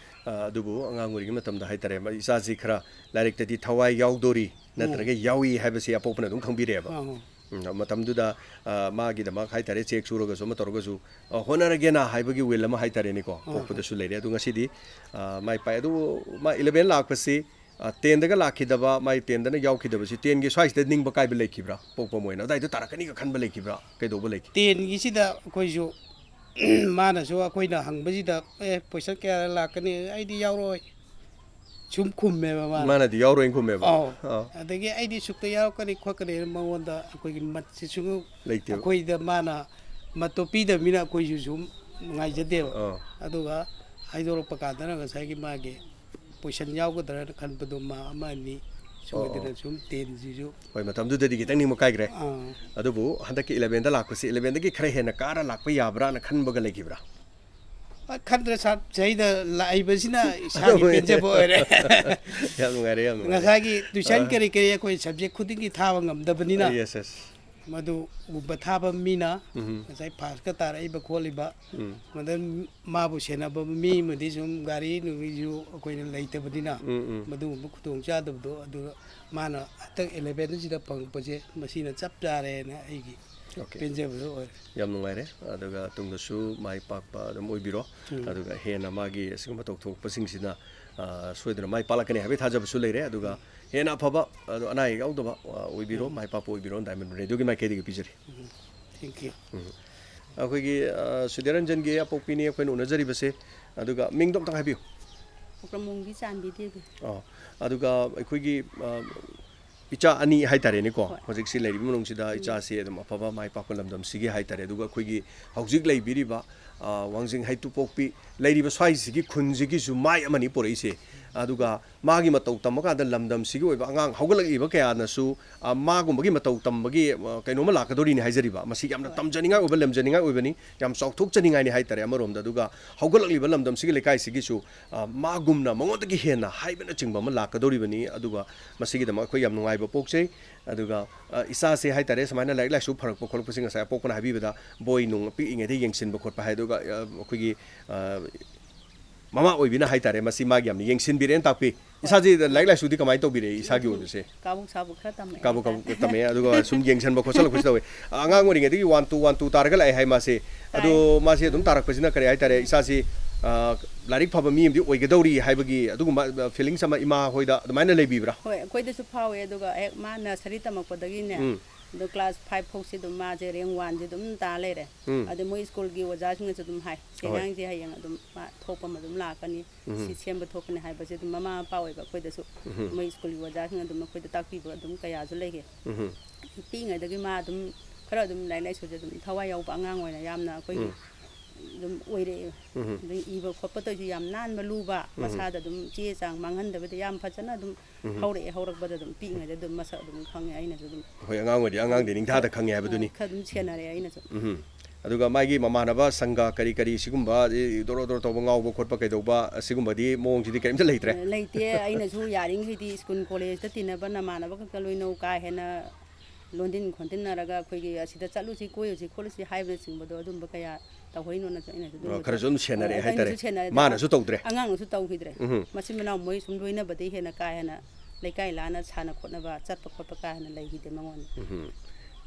ꯑ, ꯑꯗꯨꯕꯨ ꯑꯉꯥꯡ ꯑꯣꯏꯔꯤꯉꯩ ꯃꯇꯝꯗ ꯍꯥꯏꯇꯥꯔꯦ, ꯃ-, ꯏꯆꯥꯁꯤ ꯈꯔ ꯂꯥꯏꯔꯤꯛꯇꯗꯤ ꯊꯋꯥꯏ ꯌꯥꯎꯗꯣꯔꯤ ꯅꯠꯇ꯭ꯔꯒ ꯎꯝ꯫ ꯌꯥꯎꯏ ꯍꯥꯏꯕꯁꯤ ꯑꯄꯣꯛꯄꯅ ꯑꯗꯨꯝ ꯈꯪꯕꯤꯔꯦꯕ꯫ ꯑꯥ, ꯑꯥ꯫ ꯎꯝ, ꯃꯇꯝꯗꯨꯗ, ꯑ, ꯃꯥꯒꯤꯗꯃꯛ ꯍꯥꯏꯇꯥꯔꯦ, check ꯁꯨꯔꯒꯁꯨ ꯑꯃ ꯇꯧꯔꯒꯁꯨ, ꯑ, ꯍꯣꯠꯅꯔꯒꯦꯅ ꯍꯥꯏꯕꯒꯤ will ꯑꯃ ꯍꯥꯏꯇꯥꯔꯦꯅꯦꯀꯣ, ꯑꯥ, ꯑꯥ꯫ ꯄꯣꯛꯄꯗꯁꯨ ꯂꯩꯔꯦ꯫ ꯑꯗꯨ ꯉꯁꯤꯗꯤ, ꯑ, ꯃꯥꯏ ꯄꯥꯛꯑꯦ꯫ ꯑꯗꯨꯕꯨ ꯃꯥ eleven ꯂꯥꯛꯄꯁꯤ, ꯑ, tenꯗꯒ ꯂꯥꯛꯈꯤꯗꯕ, ꯃꯥꯏ tenꯗꯅ ꯌꯥꯎꯈꯤꯗꯕꯁꯤ tenꯒꯤ ꯁ꯭ꯋꯥꯏꯁꯤꯗ ꯅꯤꯡꯕ ꯀꯥꯏꯕ ꯂꯩꯈꯤꯕ꯭ꯔꯥ? ꯄꯣꯛꯄ ꯑꯃ ꯑꯣꯏꯅ ꯑꯗꯥꯏꯗ ꯇꯥꯔꯛꯀꯅꯤꯒ ꯈꯟꯕ ꯂꯩꯈꯤꯕ꯭ꯔꯥ? ꯀꯩꯗꯧꯕ ꯂꯩꯈꯤ? Tenꯒꯤꯁꯤꯗ ꯑꯩꯈꯣꯏꯁꯨ ꯃꯥꯅꯁꯨ ꯑꯩꯈꯣꯏꯅ ꯍꯪꯕꯁꯤꯗ, "ꯑꯦ, question ꯀꯌꯥ ꯂꯥꯛꯀꯅꯤ?" "ꯑꯩꯗꯤ ꯌꯥꯎꯔꯣꯏ", ꯁꯨꯝ ꯈꯨꯝꯃꯦꯕ ꯃꯥꯅ꯫ ꯃꯥꯅꯗꯤ ꯌꯥꯎꯔꯣꯏꯅ ꯈꯨꯝꯃꯦꯕ? ꯑꯧ꯫ ꯑꯥ꯫ ꯑꯗꯒꯤ "ꯑꯩꯗꯤ ꯁꯨꯛꯇ ꯌꯥꯎꯔꯛꯀꯅꯤ ꯈꯣꯠꯀꯅꯤ", ꯃꯉꯣꯟꯗ ꯑꯩꯈꯣꯏꯒꯤ ꯃꯠꯁꯦ ꯁꯨꯡ-, ꯂꯩꯇꯦꯕ꯫ ꯑꯩꯈꯣꯏꯗ ꯃꯥꯅ ꯃꯠꯇꯣ ꯄꯤꯗꯕꯅꯤꯅ ꯑꯩꯈꯣꯏꯁꯨ ꯁꯨꯝ ꯅꯨꯡꯉꯥꯏꯖꯗꯦꯕ꯫ ꯑꯥ꯫ ꯑꯗꯨꯒ ꯍꯥꯏꯗꯣꯔꯛꯄ ꯀꯥꯟꯗꯅ ꯉꯁꯥꯏꯒꯤ ꯃꯥꯒꯤ question ꯌꯥꯎꯒꯗ꯭ꯔꯥꯅ ꯈꯟꯕꯗꯣ ꯃꯥ ꯑꯃ ꯑꯅꯤ ꯑꯣ, ꯁꯣꯏꯗꯅ ꯑꯣ꯫ ꯁꯨꯝ tenꯁꯤꯁꯨ ꯍꯣꯏ, ꯃꯇꯝꯗꯨꯗꯗꯤ ꯈꯤꯇꯪ ꯅꯤꯡꯕ ꯀꯥꯏꯈ꯭ꯔꯦ꯫ ꯑꯥ꯫ ꯑꯗꯨꯕꯨ ꯍꯟꯗꯛꯀꯤ elevenꯗ ꯂꯥꯛꯄꯁꯤ elevenꯗꯒꯤ ꯈꯔ ꯍꯦꯟꯅ ꯀꯥꯔ ꯂꯥꯛꯄ ꯌꯥꯕ꯭ꯔꯥꯅ ꯈꯟꯕꯒ ꯂꯩꯈꯤꯕ꯭ꯔꯥ? ꯑ, ꯈꯟꯗ꯭ꯔꯦ ꯁꯥꯔ, ꯆꯍꯤꯗ ꯂꯥꯛꯏꯕꯁꯤꯅ ꯏꯁꯥꯒꯤ ꯑꯗꯨꯕꯨ ꯄꯦꯟꯖꯕ ꯑꯣꯏꯔꯦ꯫ ꯌꯥꯝ ꯅꯨꯡꯉꯥꯏꯔꯦ, ꯌꯥꯝ ꯅꯨꯡꯉꯥꯏꯔꯦ꯫ ꯉꯁꯥꯏꯒꯤ tuition ꯑ꯫ ꯀꯔꯤ ꯀꯔꯤ ꯑꯩꯈꯣꯏ subject ꯈꯨꯗꯤꯡꯒꯤ ꯊꯥꯕ ꯉꯝꯗꯕꯅꯤꯅ, ꯑ, yes, yes꯫ ꯃꯗꯨꯒꯨꯝꯕ ꯊꯥꯕ ꯃꯤꯅ ꯎꯝ꯫ ꯉꯁꯥꯏ firstꯀ ꯇꯥꯔꯛꯏꯕ ꯈꯣꯠꯂꯤꯕ, ꯎꯝ꯫ ꯃꯗ ꯃꯥꯕꯨ ꯁꯦꯟꯅꯕ ꯃꯤ ꯑꯃꯗꯤ ꯁꯨꯝ ꯒꯥꯔꯤ ꯅꯨꯡꯒꯤꯁꯨ ꯑꯩꯈꯣꯏꯅ ꯂꯩꯇꯕꯅꯤꯅ, ꯎꯝ, ꯎꯝ꯫ ꯃꯗꯨꯒꯨꯝꯕ ꯈꯨꯗꯣꯡꯆꯥꯗꯕꯗꯣ ꯑꯗꯨ ꯃꯥꯅ ꯍꯟꯗꯛ elevenꯁꯤꯗ ꯐꯪꯉꯛꯄꯁꯦ ꯃꯁꯤꯅ ꯆꯞ ꯆꯥꯔꯦꯅ ꯑꯩꯒꯤ ꯄꯦꯟꯖꯕꯗꯣ ꯑꯣꯏꯔꯦ꯫ ꯌꯥꯝ ꯅꯨꯡꯉꯥꯏꯔꯦ꯫ ꯑꯗꯨꯒ ꯇꯨꯡꯗꯁꯨ ꯃꯥꯏ ꯄꯥꯛꯄ ꯑꯗꯨꯝ ꯑꯣꯏꯕꯤꯔꯣ꯫ ꯑꯗꯨꯒ ꯍꯦꯟꯅ ꯃꯥꯒꯤ ꯑꯁꯤꯒꯨꯝꯕ ꯇꯧꯊꯣꯛꯄꯁꯤꯡꯁꯤꯅ, ꯑ, ꯁꯣꯏꯗꯅ ꯃꯥꯏ ꯄꯥꯛꯂꯛꯀꯅꯤ ꯍꯥꯏꯕꯒꯤ ꯊꯥꯖꯕꯁꯨ ꯂꯩꯔꯦ꯫ ꯑꯗꯨꯒ ꯍꯦꯟꯅ ꯑꯐꯕ, ꯑꯗꯣ ꯑꯅꯥ ꯑꯌꯦꯛ ꯌꯥꯎꯗꯕ, ꯑ, ꯑꯣꯏꯕꯤꯔꯣ, ꯃꯥꯏ ꯄꯥꯛꯄ ꯑꯣꯏꯕꯤꯔꯣ, ꯗꯥꯏꯃꯟ ꯔꯦꯗꯤꯑꯣꯒꯤ ꯃꯥꯏꯀꯩꯗꯒꯤ ꯄꯤꯖꯔꯤ꯫ ꯎꯝ, thank you꯫ ꯎꯝ꯫ ꯑꯩꯈꯣꯏꯒꯤ, ꯑ, ꯁꯨꯗ꯭ꯌꯔꯟꯖꯟꯒꯤ ꯑꯄꯣꯛꯄꯤꯅꯤ ꯑꯩꯈꯣꯏꯅ ꯎꯅꯖꯔꯤꯕꯁꯦ꯫ ꯑꯗꯨꯒ ꯃꯤꯡꯗꯣ ꯑꯝꯇꯪ ꯍꯥꯏꯕꯤꯌꯨ꯫ ꯄ꯭ꯔꯃꯣꯡꯕꯤ ꯆꯥꯟꯕꯤ ꯗꯦꯕꯤ꯫ ꯑꯣ, ꯑꯗꯨꯒ ꯑꯩꯈꯣꯏꯒꯤ, ꯑ, ꯏꯆꯥ ꯑꯅꯤ ꯍꯥꯏꯇꯥꯔꯦꯅꯦꯀꯣ, ꯍꯣꯏ꯫ ꯍꯧꯖꯤꯛꯁꯤ ꯂꯩꯔꯤꯕ ꯃꯅꯨꯡꯁꯤꯗ ꯎꯝ꯫ ꯏꯆꯥꯁꯤ ꯑꯗꯨꯝ ꯑꯐꯕ ꯃꯥꯏ ꯄꯥꯛꯄ ꯂꯝꯗꯝꯁꯤꯒꯤ ꯍꯥꯏꯇꯥꯔꯦ꯫ ꯑꯗꯨꯒ ꯑꯩꯈꯣꯏꯒꯤ ꯍꯧꯖꯤꯛ ꯂꯩꯕꯤꯔꯤꯕ, ꯑ, ꯋꯥꯡꯖꯤꯡ ꯍꯩꯇꯨꯄꯣꯛꯄꯤ ꯂꯩꯔꯤꯕ ꯁ꯭ꯋꯥꯏꯁꯤꯒꯤ ꯈꯨꯟꯁꯤꯒꯤꯁꯨ ꯃꯥꯏ ꯑꯃꯅꯤ ꯄꯨꯔꯛꯏꯁꯦ꯫ ꯑꯗꯨꯒ ꯃꯥꯒꯤ ꯃꯇꯧ ꯇꯝꯕ ꯀꯥꯟꯗ ꯂꯝꯗꯝꯁꯤꯒꯤ ꯑꯣꯏꯕ ꯑꯉꯥꯡ ꯍꯧꯒꯠꯂꯛꯂꯤꯕ ꯀꯌꯥꯅꯁꯨ, ꯑ, ꯃꯥꯒꯨꯝꯕꯒꯤ ꯃꯇꯧ ꯇꯝꯕꯒꯤ, ꯑ, ꯀꯩꯅꯣꯝꯃ ꯂꯥꯛꯀꯗꯧꯔꯤꯅꯤ ꯍꯥꯏꯖꯔꯤꯕ꯫ ꯃꯁꯤ ꯌꯥꯝꯅ ꯍꯣꯏ꯫ ꯇꯝꯖꯅꯤꯡꯉꯥꯏ ꯑꯣꯏꯕ, ꯂꯝꯖꯅꯤꯡꯉꯥꯏ ꯑꯣꯏꯕꯅꯤ, ꯌꯥꯝ ꯆꯥꯎꯊꯣꯛꯆꯅꯤꯡꯉꯥꯏꯅꯤ ꯍꯥꯏꯇꯥꯔꯦ ꯑꯃꯔꯣꯝꯗ꯫ ꯑꯗꯨꯒ ꯍꯧꯒꯠꯂꯛꯂꯤꯕ ꯂꯝꯗꯝꯁꯤꯒꯤ ꯂꯩꯀꯥꯏꯁꯤꯒꯤꯁꯨ, ꯑ, ꯃꯥꯒꯨꯝꯅ ꯃꯉꯣꯟꯗꯒꯤ ꯍꯦꯟꯅ ꯍꯥꯏꯕꯅꯆꯤꯡꯕ ꯑꯃ ꯂꯥꯛꯀꯗꯧꯔꯤꯕꯅꯤ꯫ ꯑꯗꯨꯒ ꯃꯁꯤꯒꯤꯗꯃꯛ ꯑꯩꯈꯣꯏ ꯌꯥꯝ ꯅꯨꯡꯉꯥꯏꯕ ꯄꯣꯛꯆꯩ꯫ ꯑꯗꯨꯒ, ꯑ, ꯏꯆꯥꯁꯦ ꯍꯥꯏꯇꯥꯔꯦ, ꯁꯨꯃꯥꯏꯅ ꯂꯥꯏꯔꯤꯛ ꯂꯥꯏꯁꯨ ꯐꯔꯛꯄ ꯈꯣꯠꯂꯛꯄꯁꯤ ꯉꯁꯥꯏ ꯑꯄꯣꯛꯄꯅ ꯍꯥꯏꯕꯤꯕꯗ ꯕꯣꯏ ꯅꯨꯡ ꯄꯤꯛꯏꯉꯩꯗ ꯌꯦꯡꯁꯤꯟꯕ ꯈꯣꯠꯄ ꯍꯥꯏ, ꯑꯗꯨꯒ, ꯑ, ꯑꯩꯈꯣꯏꯒꯤ, ꯑ, ꯃꯃꯥ ꯑꯣꯏꯕꯤꯅ ꯍꯥꯏꯇꯥꯔꯦ, ꯃꯁꯤ ꯃꯥꯒꯤ ꯌꯥꯝꯅ ꯌꯦꯡꯁꯤꯟꯕꯤꯔꯦꯅ ꯇꯥꯛꯄꯤ꯫ ꯏꯁꯥꯁꯤ ꯂꯥꯏꯔꯤꯛ ꯂꯥꯏꯁꯨꯗꯤ ꯀꯃꯥꯏꯅ ꯇꯧꯕꯤꯔꯛꯏ, ꯏꯁꯥꯒꯤ ꯑꯗꯨꯝ ꯑꯣꯏꯕꯁꯦ? ꯀꯥꯕꯛ ꯁꯥꯕꯛ ꯈꯔ ꯇꯝꯃꯛꯑꯦ ꯀꯥꯕꯛ ꯍꯥꯏꯇꯥꯔꯦ꯫ ꯀꯥꯕꯛ ꯇꯝꯃꯛꯑꯦ, ꯑꯗꯨꯒ ꯁꯨꯝ ꯌꯦꯡꯁꯤꯟꯕ ꯈꯣꯠꯆꯜꯂꯛꯄꯁꯨ ꯇꯧꯋꯦ꯫ ꯑꯉꯥꯡ ꯑꯣꯏꯔꯤꯉꯩꯗꯒꯤ ꯋꯥꯟ ꯇꯨ, ꯋꯥꯟ ꯇꯨ ꯇꯥꯔꯒ ꯂꯥꯛꯑꯦ ꯍꯥꯏ ꯃꯥꯁꯦ꯫ ꯑꯗꯣ ꯇꯥꯏ꯫ ꯃꯥꯁꯦ ꯑꯗꯨꯝ ꯎꯝ꯫ ꯇꯥꯔꯛꯄꯁꯤꯅ ꯀꯔꯤ ꯍꯥꯏꯇꯥꯔꯦ, ꯏꯁꯥꯁꯤ, ꯑ, ꯂꯥꯏꯔꯤꯛ ꯐꯕ ꯃꯤ ꯑꯃꯗꯤ ꯑꯣꯏꯒꯗꯧꯔꯤ ꯍꯥꯏꯕꯒꯤ ꯑꯗꯨꯒꯨꯝꯕ, ꯑ, ꯐꯤꯂꯤꯡꯁ ꯑꯃ ꯏꯃꯥ ꯍꯣꯏꯗ ꯑꯗꯨꯃꯥꯏꯅ ꯂꯩꯕꯤꯕ꯭ꯔꯥ? ꯍꯣꯏ, ꯑꯩꯈꯣꯏꯗꯁꯨ ꯐꯥꯎꯋꯦ꯫ ꯑꯗꯨꯒ ꯍꯦꯛ ꯃꯥ ꯅꯔꯁꯔꯤ ꯇꯝꯃꯛꯄꯗꯒꯤꯅꯦ, ꯎꯝ꯫ ꯑꯗꯣ ꯀ꯭ꯂꯥꯁ ꯐꯥꯏꯚ ꯐꯥꯎꯁꯤ ꯑꯗꯨꯝ ꯃꯥꯁꯦ ꯔꯦꯡ ꯋꯥꯟꯁꯦ ꯑꯗꯨꯝ ꯇꯥ ꯂꯩꯔꯦ꯫ ꯎꯝ꯫ ꯑꯗ ꯃꯣꯏ ꯁ꯭ꯀꯨꯜꯒꯤ ꯑꯣꯖꯥꯁꯤꯡꯅꯁꯨ ꯑꯗꯨꯝ ꯍꯥꯏ, "ꯁꯤ ꯍꯣꯏ꯫ ꯑꯉꯥꯡꯁꯦ ꯍꯌꯦꯡ ꯑꯗꯨꯝ ꯃꯥ ꯊꯣꯛꯄ ꯑꯃ ꯑꯗꯨꯝ ꯂꯥꯛꯀꯅꯤ, ꯎꯝ꯫ ꯁꯤ ꯁꯦꯝꯕ ꯊꯣꯛꯀꯅꯤ" ꯍꯥꯏꯕꯁꯦ ꯑꯗꯨꯝ ꯃꯃꯥ ꯃꯄꯥ ꯑꯣꯏꯕ ꯑꯩꯈꯣꯏꯗꯁꯨ, ꯎꯝ꯫ ꯃꯣꯏ ꯁ꯭ꯀꯨꯜꯒꯤ ꯑꯣꯖꯥꯁꯤꯡꯅ ꯑꯗꯨꯝ ꯑꯩꯈꯣꯏꯗ ꯇꯥꯛꯄꯤꯕ ꯑꯗꯨꯝ ꯀꯌꯥꯁꯨ ꯂꯩꯈꯤ꯫ ꯎꯝ꯫ ꯄꯤꯛꯏꯉꯩꯗꯒꯤ ꯃꯥ ꯑꯗꯨꯝ ꯈꯔ ꯑꯗꯨꯝ ꯂꯥꯏꯔꯤꯛ ꯂꯥꯏꯁꯨꯁꯦ ꯑꯗꯨꯝ ꯊꯋꯥꯏ ꯌꯥꯎꯕ ꯑꯉꯥꯡ ꯑꯣꯏꯅ ꯌꯥꯝꯅ ꯑꯩꯈꯣꯏꯒꯤ ꯎꯝ꯫ ꯑꯗꯨꯝ ꯑꯣꯏꯔꯛꯑꯦ꯫ ꯎꯝ꯫ ꯑꯗꯩ ꯏꯕ ꯈꯣꯠꯄ ꯇꯧꯔꯤꯁꯨ ꯌꯥꯝ ꯅꯥꯟꯕ ꯂꯨꯕ, ꯎꯝ꯫ ꯃꯁꯥꯗ ꯑꯗꯨꯝ ꯆꯦ ꯆꯥꯡ ꯃꯥꯡꯍꯟꯗꯕꯗ ꯌꯥꯝ ꯐꯖꯅ ꯑꯗꯨꯝ ꯎꯝ꯫ ꯍꯧꯔꯛꯑꯦ꯫ ꯍꯧꯔꯛꯄꯗ ꯑꯗꯨꯝ ꯄꯤꯛꯏꯉꯩꯗ ꯑꯗꯨꯝ ꯃꯁꯛ ꯑꯗꯨꯝ ꯈꯪꯉꯦ꯫ ꯑꯩꯅꯁꯨ ꯑꯗꯨꯝ ꯍꯣꯏ, ꯑꯉꯥꯡ ꯑꯣꯏꯔꯗꯤ ꯑꯉꯥꯡꯗꯤ ꯅꯤꯡꯊꯥꯗ ꯈꯪꯉꯦ ꯍꯥꯏꯕꯗꯨꯅꯤ꯫ ꯑ, ꯈꯔ ꯑꯗꯨꯝ ꯁꯦꯟꯅꯔꯦ ꯑꯩꯅꯁꯨ꯫ ꯎꯝ꯫ ꯑꯗꯨꯒ ꯃꯥꯒꯤ ꯃꯃꯥꯟꯅꯕ ꯁꯪꯒ ꯀꯔꯤ ꯀꯔꯤ ꯁꯤꯒꯨꯝꯕ, ꯑꯦ, ꯗꯣꯔꯣ ꯗꯣꯔꯣ ꯇꯧꯕ, ꯉꯥꯎꯕ ꯈꯣꯠꯄ ꯀꯩꯗꯧꯕ, ꯑꯁꯤꯒꯨꯝꯕꯗꯤ ꯃꯑꯣꯡꯁꯤꯗꯤ ꯀꯔꯤꯝꯇ ꯂꯩꯇ꯭ꯔꯦ? ꯂꯩꯇꯦ꯫ ꯑꯩꯅꯁꯨ ꯌꯥꯔꯤꯈꯩꯗꯤ ꯁ꯭ꯀꯨꯜ ꯀꯣꯂꯦꯖꯇ ꯇꯤꯟꯅꯕ ꯅꯃꯥꯟꯅꯕ ꯈꯛꯇ ꯂꯣꯏꯅꯧ, ꯀꯥ ꯍꯦꯟꯅ ꯂꯣꯟꯗꯤꯟ ꯈꯣꯟꯗꯤꯟꯅꯔꯒ ꯑꯩꯈꯣꯏꯒꯤ ꯑꯁꯤꯗ ꯆꯠꯂꯨꯁꯤ, ꯀꯣꯏꯔꯨꯁꯤ ꯈꯣꯠꯂꯨꯁꯤ ꯍꯥꯏꯕꯅꯆꯤꯡꯕꯗꯣ ꯑꯗꯨꯝꯕ ꯀꯌꯥ ꯇꯧꯍꯩꯅꯣꯅꯁꯨ ꯑꯩꯅꯁꯨ ꯑꯗꯨꯝꯕ ꯑꯣ, ꯈꯔꯁꯨ ꯑꯗꯨꯝ ꯁꯦꯟꯅꯔꯛꯑꯦ ꯑꯩꯅꯁꯨ ꯍꯥꯏꯇꯥꯔꯦ꯫ ꯁꯦꯟꯅꯔꯦ꯫ ꯃꯥꯅꯁꯨ ꯇꯧꯗ꯭ꯔꯦ꯫ ꯑꯉꯥꯡꯅꯁꯨ ꯇꯧꯈꯤꯗ꯭ꯔꯦ꯫ ꯎꯝ꯫ ꯃꯆꯤꯟ ꯃꯅꯥꯎ ꯃꯣꯏ ꯁꯨꯝ ꯂꯣꯏꯅꯕꯗꯩ ꯍꯦꯟꯅ ꯀꯥ ꯍꯦꯟꯅ ꯂꯩꯀꯥꯏ ꯂꯥꯟꯅ ꯁꯥꯟꯅ ꯈꯣꯠꯅꯕ ꯆꯠꯄ ꯈꯣꯠꯄ ꯀꯥ ꯍꯦꯟꯅ ꯂꯩꯈꯤꯗꯦ ꯃꯉꯣꯟꯗ꯫ ꯎꯝ꯫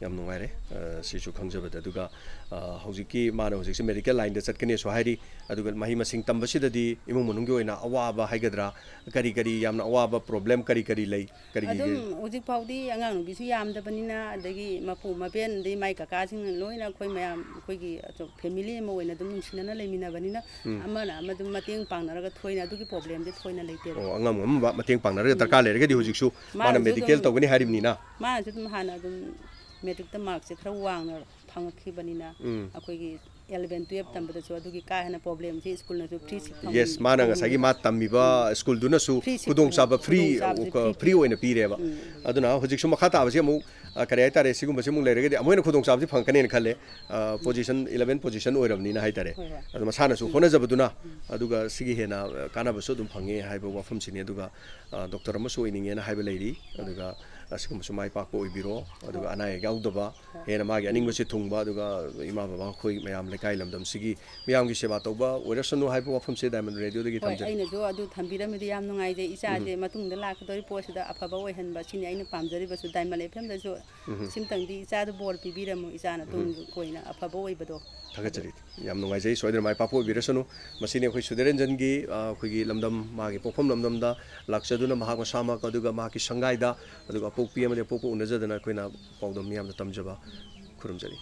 ꯌꯥꯝ ꯅꯨꯡꯉꯥꯏꯔꯦ, ꯑ, ꯁꯤꯁꯨ ꯈꯪꯖꯕꯗ꯫ ꯑꯗꯨꯒ, ꯑ, ꯍꯧꯖꯤꯛꯀꯤ ꯃꯥꯅ ꯍꯧꯖꯤꯛꯁꯦ medical lineꯗ ꯆꯠꯀꯅꯤꯁꯨ ꯍꯥꯏꯔꯤ꯫ ꯑꯗꯨꯒ ꯃꯍꯩ ꯃꯁꯤꯡ ꯇꯝꯕꯁꯤꯗꯗꯤ ꯏꯃꯨꯡ ꯃꯅꯨꯡꯒꯤ ꯑꯣꯏꯅ ꯑꯋꯥꯕ ꯍꯥꯏꯒꯗ꯭ꯔꯥ, ꯀꯔꯤ ꯀꯔꯤ ꯌꯥꯝꯅ ꯑꯋꯥꯕ problem ꯀꯔꯤ ꯀꯔꯤ ꯂꯩ? ꯀꯔꯤꯒꯤ? ꯑꯗꯨꯝ ꯍꯧꯖꯤꯛ ꯐꯥꯎꯗꯤ ꯑꯉꯥꯡ ꯅꯨꯄꯤꯁꯨ ꯌꯥꯝꯗꯕꯅꯤꯅ, ꯑꯗꯒꯤ ꯃꯄꯨ ꯃꯄꯦꯟ, ꯑꯗꯩ ꯃꯥꯏ ꯀꯀꯥꯁꯤꯡꯅ ꯂꯣꯏꯅ ꯑꯩꯈꯣꯏ ꯃꯌꯥꯝ ꯑꯩꯈꯣꯏꯒꯤ ꯑꯆꯧ-, family ꯑꯃ ꯑꯣꯏꯅ ꯑꯗꯨꯝ ꯅꯨꯡꯁꯤꯅꯅ ꯂꯩꯃꯤꯟꯅꯕꯅꯤꯅ, ꯎꯝ꯫ ꯑꯃꯅ ꯑꯃ ꯑꯗꯨꯝ ꯃꯇꯦꯡ ꯄꯥꯡꯅꯔꯒ ꯊꯣꯏꯅ ꯑꯗꯨꯒꯤ problemꯗꯤ ꯊꯣꯏꯅ ꯂꯩꯇꯦꯕ꯫ ꯑꯣ, ꯑꯉꯝ ꯑꯉꯝꯕ ꯃꯇꯦꯡ ꯄꯥꯡꯅꯔꯒ ꯎꯝ꯫ ꯗꯔꯀꯥꯔ ꯂꯩꯔꯒꯗꯤ ꯍꯧꯖꯤꯛꯁꯨ ꯃꯥꯅ ꯃꯥꯅꯁꯨ medical ꯑꯗꯨꯝ ꯇꯧꯒꯅꯤ ꯍꯥꯏꯔꯤꯕꯅꯤꯅ꯫ ꯃꯥꯅꯁꯨ ꯑꯗꯨꯝ ꯍꯥꯟꯅ ꯑꯗꯨꯝ matricꯇ markꯁꯦ ꯈꯔ ꯋꯥꯡꯅ ꯐꯪꯉꯛꯈꯤꯕꯅꯤꯅ, ꯎꯝ꯫ ꯑꯩꯈꯣꯏꯒꯤ eleven twelve ꯇꯝꯕꯗꯁꯨ ꯑꯗꯨꯒꯤ ꯀꯥ ꯍꯦꯟꯅ problemꯁꯤ schoolꯅꯁꯨ free seat ꯐꯪꯍꯟ-, Yes, ꯃꯥꯅ ꯉꯁꯥꯏꯒꯤ ꯐꯪꯍꯟꯕꯤꯕ꯫ ꯃꯥ ꯇꯝꯃꯤꯕ ꯎꯝ꯫ Schoolꯗꯨꯅꯁꯨ free seat ꯈꯨꯗꯣꯡꯆꯥꯕ ꯐꯪꯍꯟ-, free, ꯈꯨꯗꯣꯡꯆꯥꯕꯁꯦ ꯎ-, ꯀ-, free free ꯄꯤꯕ꯫ ꯑꯣꯏꯅ ꯄꯤꯔꯦꯕ꯫ ꯎꯝ꯫ ꯑꯗꯨꯅ ꯍꯧꯖꯤꯛꯁꯨ ꯃꯈꯥ ꯇꯥꯕꯁꯤ ꯑꯃꯨꯛ, ꯑ, ꯀꯔꯤ ꯍꯥꯏꯇꯥꯔꯦ, ꯁꯤꯒꯨꯝꯕꯁꯤ ꯑꯃꯨꯛ ꯂꯩꯔꯒꯗꯤ ꯑꯃꯨꯛ ꯍꯦꯟꯅ ꯈꯨꯗꯣꯡꯆꯥꯕꯁꯤ ꯐꯪꯉꯛꯀꯅꯦꯅ ꯈꯜꯂꯦ꯫ ꯑ, position eleven position ꯑꯣꯏꯔꯕꯅꯤꯅ ꯍꯥꯏꯇꯥꯔꯦ꯫ ꯍꯣꯏ, ꯍꯣꯏ꯫ ꯑꯗꯣ ꯃꯁꯥꯅꯁꯨ ꯎꯝ꯫ ꯍꯣꯠꯅꯖꯕꯗꯨꯅ, ꯎꯝ꯫ ꯑꯗꯨꯒ ꯁꯤꯒꯤ ꯍꯦꯟꯅ, ꯑ, ꯀꯥꯟꯅꯕꯁꯨ ꯑꯗꯨꯝ ꯐꯪꯉꯦ ꯍꯥꯏꯕ ꯋꯥꯐꯝꯁꯤꯅꯤ꯫ ꯑꯗꯨꯒ, ꯑ, doctor ꯑꯃꯁꯨ ꯑꯣꯏꯅꯤꯡꯉꯦꯅ ꯍꯥꯏꯕ ꯂꯩꯔꯤ꯫ ꯑꯗꯨꯒ ꯑꯁꯤꯒꯨꯝꯕꯁꯨ ꯃꯥꯏ ꯄꯥꯛꯄ ꯑꯣꯏꯕꯤꯔꯣ꯫ ꯑꯗꯨꯒ ꯍꯣꯏ꯫ ꯑꯅꯥ ꯑꯌꯦꯛ ꯌꯥꯎꯗꯕ, ꯍꯣꯏ꯫ ꯍꯦꯟꯅ ꯃꯥꯒꯤ ꯎꯝ꯫ ꯑꯅꯤꯡꯕꯁꯤ ꯊꯨꯡꯕ, ꯑꯗꯨꯒ ꯏꯃꯥ ꯕꯕꯥ ꯑꯩꯈꯣꯏ ꯃꯌꯥꯝ ꯂꯩꯀꯥꯏ ꯂꯝꯗꯝꯁꯤꯒꯤ ꯃꯤꯌꯥꯝꯒꯤ ꯁꯦꯕꯥ ꯇꯧꯕ ꯑꯣꯏꯔꯁꯅꯨ ꯍꯥꯏꯕ ꯋꯥꯐꯝꯁꯦ Diamond Radioꯗꯒꯤ ꯍꯣꯏ, ꯊꯝꯖꯒꯦ꯫ ꯑꯩꯅꯁꯨ ꯑꯗꯨ ꯊꯝꯕꯤꯔꯝꯃꯤꯗꯣ ꯌꯥꯝ ꯅꯨꯡꯉꯥꯏꯖꯩ꯫ ꯏꯆꯥꯁꯦ ꯎꯝ꯫ ꯃꯇꯨꯡꯗ ꯂꯥꯛꯀꯗꯧꯔꯤ ꯄꯣꯠꯁꯤꯗ ꯑꯐꯕ ꯑꯣꯏꯍꯟꯕ, ꯁꯤꯅꯤ ꯑꯩꯅ ꯄꯥꯝꯖꯔꯤꯕꯁꯨ꯫ Diamond FMꯗꯁꯨ ꯎꯝ꯫ ꯁꯤꯝꯇꯪꯗꯤ ꯏꯆꯥꯗ ꯕꯣꯔ ꯄꯤꯕꯤꯔꯝꯃꯨ, ꯏꯆꯥ ꯅꯇꯣꯝ ꯎꯝ꯫ ꯀꯣꯏꯅ ꯑꯐꯕ ꯑꯣꯏꯕꯗꯣ꯫ ꯊꯥꯒꯠꯆꯔꯤ꯫ ꯌꯥꯝ ꯅꯨꯡꯉꯥꯏꯖꯩ꯫ ꯁꯣꯏꯗꯅ ꯃꯥꯏ ꯄꯥꯛꯄ ꯑꯣꯏꯕꯤꯔꯁꯅꯨ꯫ ꯃꯁꯤꯅꯤ ꯑꯩꯈꯣꯏ ꯁꯨꯗꯔꯦꯟꯖꯟꯒꯤ, ꯑ, ꯑꯩꯈꯣꯏꯒꯤ ꯂꯝꯗꯝ, ꯃꯥꯒꯤ ꯄꯣꯛꯐꯝ ꯂꯝꯗꯝꯗ ꯂꯥꯛꯆꯗꯨꯅ ꯃꯍꯥꯛ ꯃꯁꯥꯃꯛ ꯑꯗꯨꯒ ꯃꯍꯥꯛꯀꯤ ꯁꯪꯒꯥꯏꯗ, ꯑꯗꯨꯒ ꯑꯄꯣꯛꯄꯤ ꯑꯃꯗꯤ ꯑꯄꯣꯛꯄ ꯎꯅꯖꯗꯅ ꯑꯩꯈꯣꯏꯅ ꯄꯥꯎꯗꯝ ꯃꯤꯌꯥꯝꯗ ꯇꯝꯖꯕ꯫ ꯈꯨꯔꯨꯝꯖꯔꯤ꯫